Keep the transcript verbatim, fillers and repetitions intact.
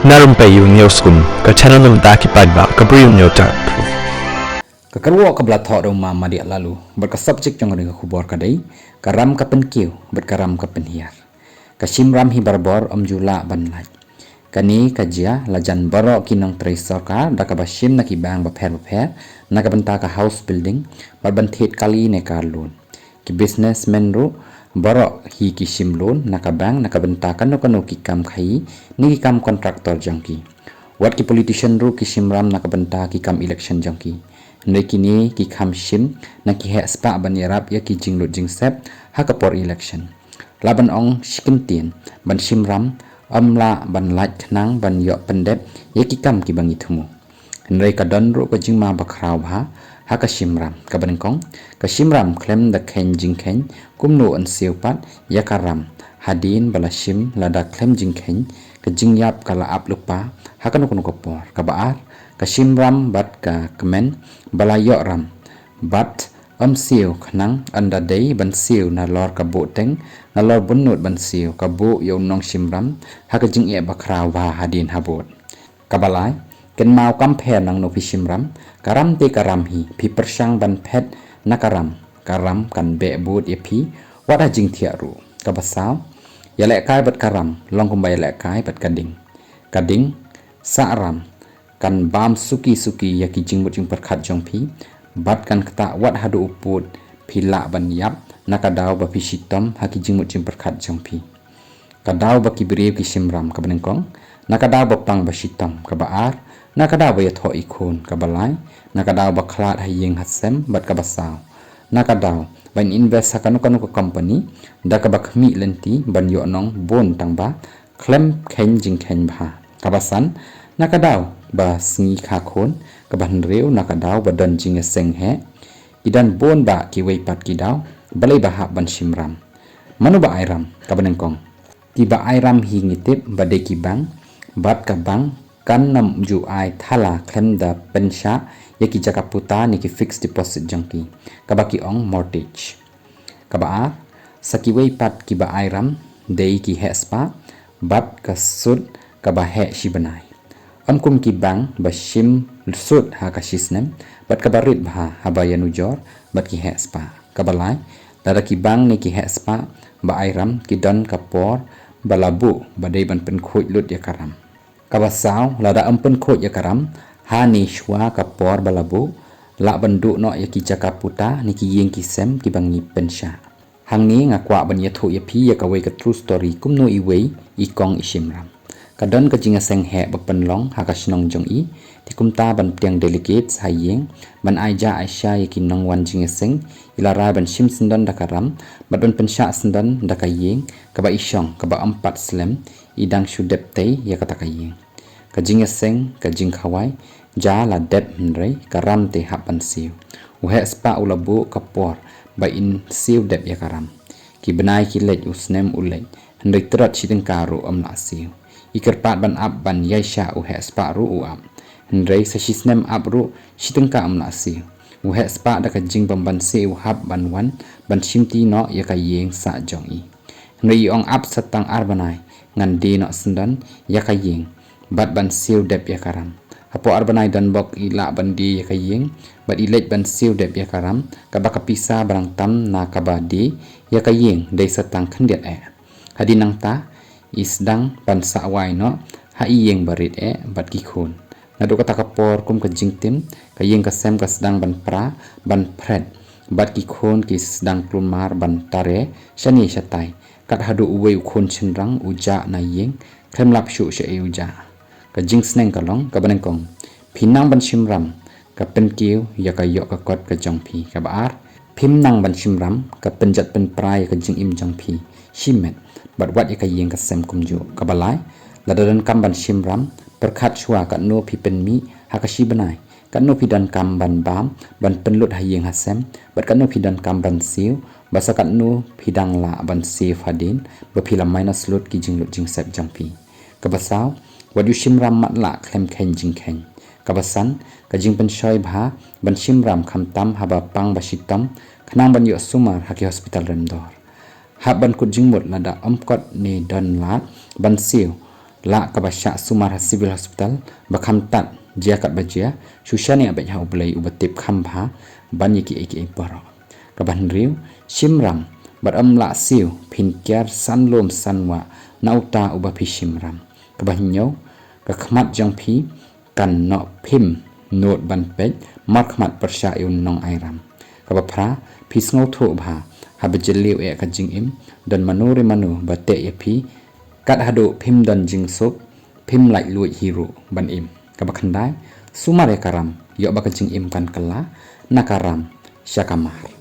Na Rympei U News Kum, ka channel na bynta ki paidbah ka Bri U News Tap. Ka kyrwoh ka ba la thoh da u Ma Madiah Laloo, bad ka subject jong kane ka khubor ka dei, ka ram ka pynkiew, bad ka ram ka pynhiar. Ka shim ram hi barabor ym ju lah ban lait. Kane ka jia la jan baroh ki nongtrei sorkar da kaba shim na ki bank bapher bapher, na ka bynta ka house building, bad ban thied kali ne car loan. Ki businessmen ruh baroh hi ki shim loan na ka bank na ka bynta kano kano ki kam khaii ne ki kam contractor jong ki. Wat ki politician ruh ki shim ram na ka bynta ki kam election jong ki. Hynrei kine ki kham shim na ki heh spah ban ïarap ïa ki jinglut jingsep ha ka por election. La ban ong shi kyntien, ban shim ram ym lah ban lait khnang ban ïoh pyndep ïa ki kam ki ba ngi thmu. Hynrei ka don ruh ka jingma bakhraw bha ha ka shim ram. Kaba nyngkong, ka shim ram khlem da kheiñ jingkheiñ, kumno yn siew pat ïa ka ram. Hadien ba la shim lada khlem jingkheiñ, ka jingïap ka la ap lypa ha kano kano ka por. Kaba ar, ka shim ram bad ka kmen ba la ïoh ram, bad ym siew khnang, ynda dei ban siew nalor ka buhteng, nalor bun nud ban siew, ka buh ïa u nongshim ram ha ka jingeh bakhraw bha hadien habud. Kaba lai, kynmaw kam pher nangno phi shim ram, ka ram te ka ram hi, phi pyrshang ban phet na ka ram, ka ram kan beh bud ïa phi wat ha jingthiah ruh. Kaba saw, ïalehkai bad ka ram long kumba ïalehkai bad ka ding. Ka ding sah ram kan bam suki suki ïa ki jingmut jingpyrkhat jong phi, bad kan ktah wat haduh u pud phi lah ban ïap na ka daw ba phi shitom ha ki jingmut jingpyrkhat jong phi. Ka daw ba ki briew ki shim ram, kaba nyngkong, na ka daw ba pang ba shitom. Kaba ar, na ka daw ba ïathoh i khun. Kaba lai, na ka daw ba khlad ha ïing ha sem. Bad kaba saw, na ka daw ban invest ha kano kano ka company da kaba khmih lynti ban ïoh nong bun tang ba khlem kheiñ jingkheiñ bha. Kaba san, na ka daw ba sngi kha khun. Kaba hynriew, na ka daw ba don jingïaseng heh. Ki don bun bah kiwei pat ki daw balei ba hap ban shim ram. Mano ba ai ram? Kaba nyngkong, ki ba ai ram hi ngi tip ba dei ki bank, bad ka bank kan ym ju ai thala khlem da pynshah ïa ki jaka puta ne ki fixed deposit jong ki, kaba ki ong mortgage. Kaba ar, sa kiwei pat ki ba ai ram dei ki heh spah bad ka sud kaba heh shi bnai. Ym kum ki bank ba shim sud ha ka shi snem bad kaba rit bha haba ïanujor bad ki heh spah. Kaba lai, lada ki bank ne ki heh spah ba ai ram ki don ka por ba la buh ba dei ban pynkhuid lut ïa ka ram. Kaba saw, lada ym pynkhuid ïa ka ram ha ne shuwa ka por ba la buh, lah ban duh noh ïa ki jaka puta ne ki ïing ki sem kiba ngi pynshah. Hangne nga kwah ban ïathuh ïa phi ïa kawei ka true story kumno iwei i kong i shim ram. Ka don ka jingïaseng heh ba pynlong ha ka shnong jong i. Te kumta ban pdiang delegates ha ïing ban ai ja ai sha ïa ki nongwan jingïaseng, i la rai ban shim syndon da ka ram bad ban pynshah syndon da ka ïing kaba i shong, kaba ym pat slem i dang shu dep tei ïa kata ka ïing. Ka jingïaseng, ka jingkhawai ja la dep, hynrei ka ram te hap ban siew. U heh spah u la buh ka por ba in siew dep ïa ka ram. Ki bnai ki leit, u snem u leit, hynrei trot shi tyngka ruh ym lah siew. I kyrpad ban ap ban ïaishah, u heh spah ruh u ap, hynrei sa shi snem ap ruh shi tyngka ym lah siew. U heh spah da ka jingbym ban siew u hap ban wan ban shimti noh ïa ka ïing sah jong i. Hynrei i ong, ap sa tang ar bnai ngan die noh syndon ïa ka ïing bad ban siew dep ïa ka ram. Hapoh ar bnai donbok i lah ban die ïa ka ïing bad i leit ban siew dep ïa ka ram, kaba ka pisa ba dang tam na kaba die ïa ka ïing dei sa tang khyndiat eh. Hadien nangta i sdang ban sah wai noh ha i ïing ba rit eh bad ki khun. Naduh kata ka por, kum ka jingtim, ka ïing ka sem ka sdang ban pra ban phret bad ki khun ki sdang kulmar ban tare shane shatai. Kat haduh uwei u khun shynrang u jah na ïing, khlem lap shuh shaei u jah. Ka jingsneng ka long, kaba nyngkong, phi nang ban shim ram, ka pynkiew ïa ka ïoh ka kot ka jong phi. Kaba ar, phim nang ban shim ram, ka pynjot pynpra ïa ka jingim jong phi shimet bad wat ïa ka ïing ka sem kumjuh. Kaba lai, lada donkam ban shim ram, pyrkhat shuwa katno phi pynmih ha ka shi bnai, katno phi donkam ban bam ban pynlut ha ïing ha sem, bad katno phi donkam ban siew, bad sa katno phi dang lah ban siew hadien ba phi la minus lut ki jinglut jingsep jong phi. Kaba saw, wat ïu shim ram matlah khlem kheiñ jingkheiñ. Kaba san, ka jingpynshoi bha ban shim ram khamtam haba pang ba shitom, khnang ban ïoh sumar ha ki hospital rem dor. Hap ban kut jingmut lada ym kot ne don lad ban siew Lah kaba shah sumar ha Civil Hospital, ba kham tad jia katba jia, shu shaniah beit ha U Blei uba tip kham bha ban ïa kiei kiei baroh. Kaba hynriew, shim ram bad ym lah siew, phin kiar san lum san wah na uta uba phi shim ram. Kaba hynñiew, ka khmat jong phi kan noh phim nud ban peit markhmat pyrshah ïa u nongai ram. Kaba phra, phi sngewthuh bha, haba jylliew eh ka jingim, don mano re mano ba teh ïa phi, kat haduh phim don jingsuk, phim laitluid hi ruh ban im. Kaba khyndai, sumar ïa ka ram, ïoh ba ka jingim kan kylla na ka ram sha ka mar.